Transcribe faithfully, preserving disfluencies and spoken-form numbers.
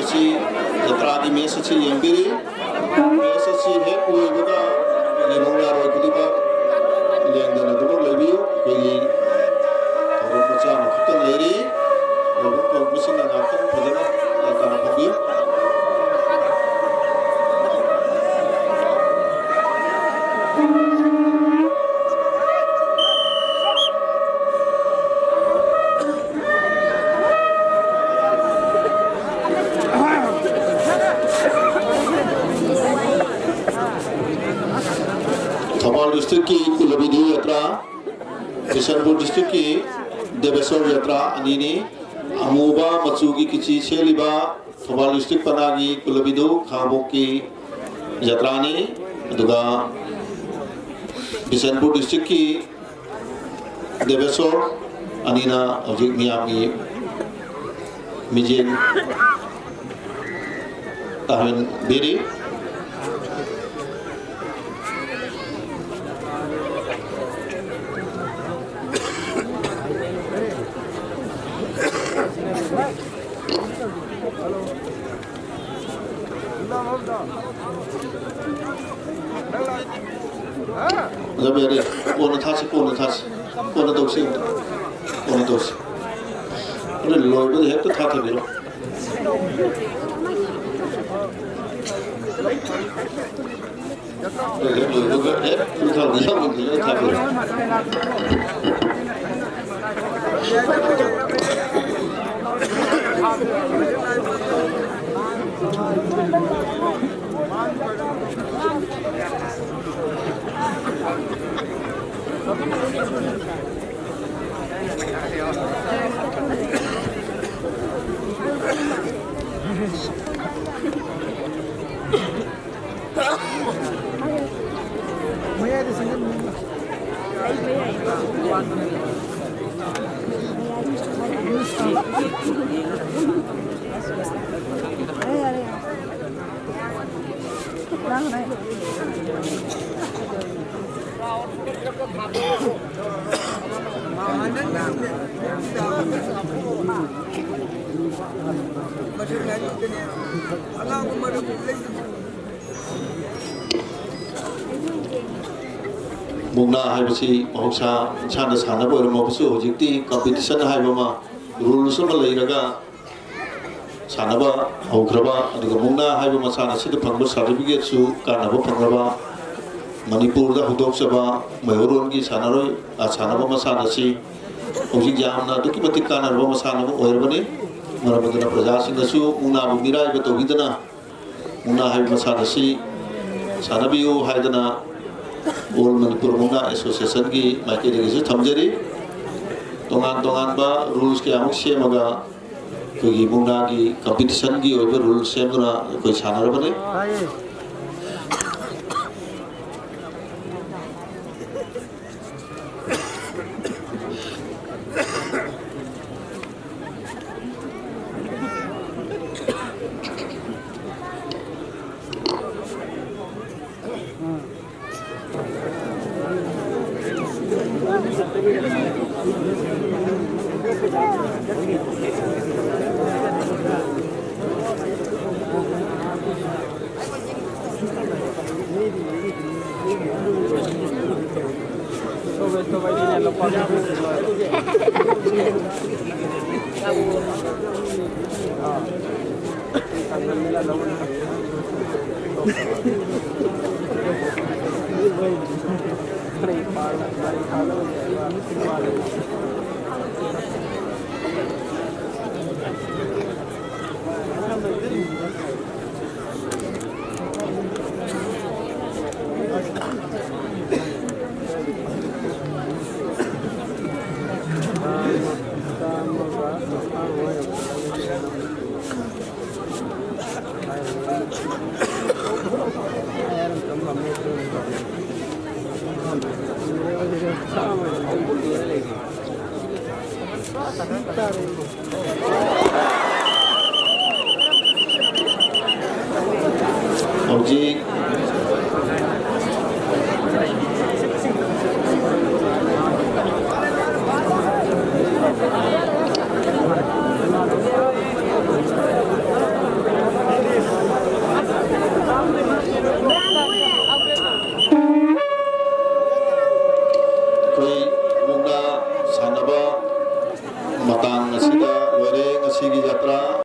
ꯑꯁꯤ ꯖꯇ꯭ꯔꯥꯒꯤ ꯃꯦꯁ ꯑꯁꯤ ꯌꯦꯡꯕꯤꯔꯤ꯫ ꯃꯦꯁ ꯑꯁꯤ ꯍꯦꯛ ꯂꯣꯏꯕꯒ ꯌꯦꯡꯉꯨ ꯌꯥꯔꯣꯏ ꯈꯨꯗꯤꯡꯃꯛ ꯂꯦꯡꯗꯅ ꯑꯗꯨꯃꯛ ꯂꯩꯕꯤꯌꯨ꯫ ꯑꯩꯈꯣꯏꯒꯤ ꯊꯧꯔꯝ ꯃꯆꯥ ꯑꯃꯈꯛꯇꯪ ꯂꯩꯔꯤ꯫ ꯊꯧꯔꯝ ꯀꯧꯕꯁꯤꯡꯅ ꯉꯥꯛꯇꯪ ꯐꯖꯅ ꯇꯥꯅ ꯐꯝꯕꯤꯌꯨ꯫ ꯊꯧꯕꯥꯜ ꯗꯤꯁꯇ꯭ꯔꯤꯛꯀꯤ ꯀꯨꯂꯕꯤꯗꯨ ꯌꯥꯇ꯭ꯔꯥ, ꯕꯤꯁꯦꯟꯄꯨꯔ ꯗꯤꯁꯇ꯭ꯔꯤꯛꯀꯤ ꯗꯦꯕꯦꯁꯣꯔ ꯌꯥꯇ꯭ꯔꯥ ꯑꯅꯤꯅꯤ꯫ ꯑꯃꯨꯕ ꯃꯆꯨꯒꯤ ꯀꯤꯆꯤ ꯁꯦꯠꯂꯤꯕ ꯊꯧꯕꯥꯜ ꯗꯤꯁꯇ꯭ꯔꯤꯛ ꯄꯅꯥꯒꯤ ꯀꯨꯂꯕꯤꯗꯨ ꯈꯥꯉꯕꯣꯛꯀꯤ ꯌꯥꯇ꯭ꯔꯥꯅꯤ꯫ ꯑꯗꯨꯒ ꯕꯤꯁꯦꯟꯄꯨꯔ ꯗꯤꯁꯇ꯭ꯔꯤꯛꯀꯤ ꯗꯦꯕꯦꯁꯣꯔ ꯑꯅꯤꯅ ꯍꯧꯖꯤꯛ ꯃꯤꯌꯥꯝꯒꯤ ꯃꯤꯠꯌꯦꯡ ꯇꯥꯍꯟꯕꯤꯔꯤ꯫ ꯑꯗꯨꯝ ꯌꯥꯔꯦ꯫ ꯀꯣꯟꯅ ꯊꯥꯁꯤ, ꯀꯣꯟꯅ ꯊꯥꯁꯤ꯫ ꯀꯣꯟꯅ ꯇꯧꯁꯤ꯫ ꯀꯣꯟꯅ ꯇꯧꯁꯤ꯫ ꯍꯣꯔꯦꯟ ꯂꯣꯏꯕꯗ ꯍꯦꯛꯇ ꯊꯥꯊꯕꯤꯔꯣ꯫ ꯍꯣꯔꯦꯟ ꯍꯦꯛ ꯂꯣꯏꯕꯒ ꯍꯦꯛ ꯄꯨꯡ ꯊꯥꯕꯗ ꯌꯥꯎꯔꯝꯗ꯭ꯔꯒ ꯊꯥꯕꯤꯔꯣ꯫ ꯃꯨꯛꯅꯥ ꯍꯥꯏꯕꯁꯤ ꯃꯍꯧꯁꯥ ꯏꯁꯥꯅ ꯁꯥꯟꯅꯕ ꯑꯣꯏꯔꯝꯃꯕꯁꯨ, ꯍꯧꯖꯤꯛꯇꯤ ꯀꯝꯄꯤꯇꯤꯁꯟ ꯍꯥꯏꯕ ꯑꯃ, ꯔꯨꯜꯁ ꯑꯃ ꯂꯩꯔꯒ ꯁꯥꯟꯅꯕ ꯍꯧꯈ꯭ꯔꯕ, ꯑꯗꯨꯒ ꯃꯨꯛꯅꯥ ꯍꯥꯏꯕ ꯃꯁꯥꯟꯅ ꯑꯁꯤꯗ ꯐꯪꯕ ꯁꯥꯔꯇꯤꯐꯤꯀꯦꯠꯁꯨ ꯀꯥꯟꯅꯕ ꯐꯪꯂꯕ, ꯃꯅꯤꯄꯨꯔꯗ ꯍꯧꯗꯣꯛꯆꯕ ꯃꯩꯍꯧꯔꯣꯟꯒꯤ ꯁꯥꯟꯅꯔꯣꯏ, ꯑ, ꯁꯥꯟꯅꯕ ꯃꯁꯥꯟꯅ ꯑꯁꯤ ꯍꯧꯖꯤꯛ ꯌꯥꯝꯅ ꯑꯗꯨꯛꯀꯤ ꯃꯇꯤꯛ ꯀꯥꯟꯅꯔꯕ ꯃꯁꯥꯟꯅ ꯑꯃ ꯑꯣꯏꯔꯕꯅꯤ꯫ ꯃꯔꯝ ꯑꯗꯨꯅ ꯄ꯭ꯔꯖꯥꯁꯤꯡꯅꯁꯨ ꯃꯨꯛꯅꯥꯕꯨ ꯃꯤꯔꯥꯏꯕ ꯇꯧꯕꯤꯗꯅ, ꯃꯨꯛꯅꯥ ꯍꯥꯏꯕ ꯃꯁꯥꯟꯅ ꯑꯁꯤ ꯁꯥꯟꯅꯕꯤꯌꯨ ꯍꯥꯏꯗꯅ ꯑꯣꯜ ꯃꯅꯤꯄꯨꯔ ꯃꯨꯛꯅꯥ ꯑꯦꯁꯣꯁꯤꯌꯦꯁꯟꯒꯤ ꯃꯥꯏꯀꯩꯗꯒꯤꯁꯨ ꯊꯝꯖꯔꯤ꯫ ꯇꯣꯉꯥꯟ ꯇꯣꯉꯥꯟꯕ ꯔꯨꯜꯁ ꯀꯌꯥꯃꯨꯛ ꯁꯦꯝꯃꯒ ꯑꯩꯈꯣꯏꯒꯤ ꯃꯨꯛꯅꯥꯒꯤ ꯀꯝꯄꯤꯇꯤꯁꯟꯒꯤ ꯑꯣꯏꯕ ꯔꯨꯜ ꯁꯦꯝꯗꯨꯅ ꯑꯩꯈꯣꯏ ꯁꯥꯟꯅꯔꯕꯅꯤ꯫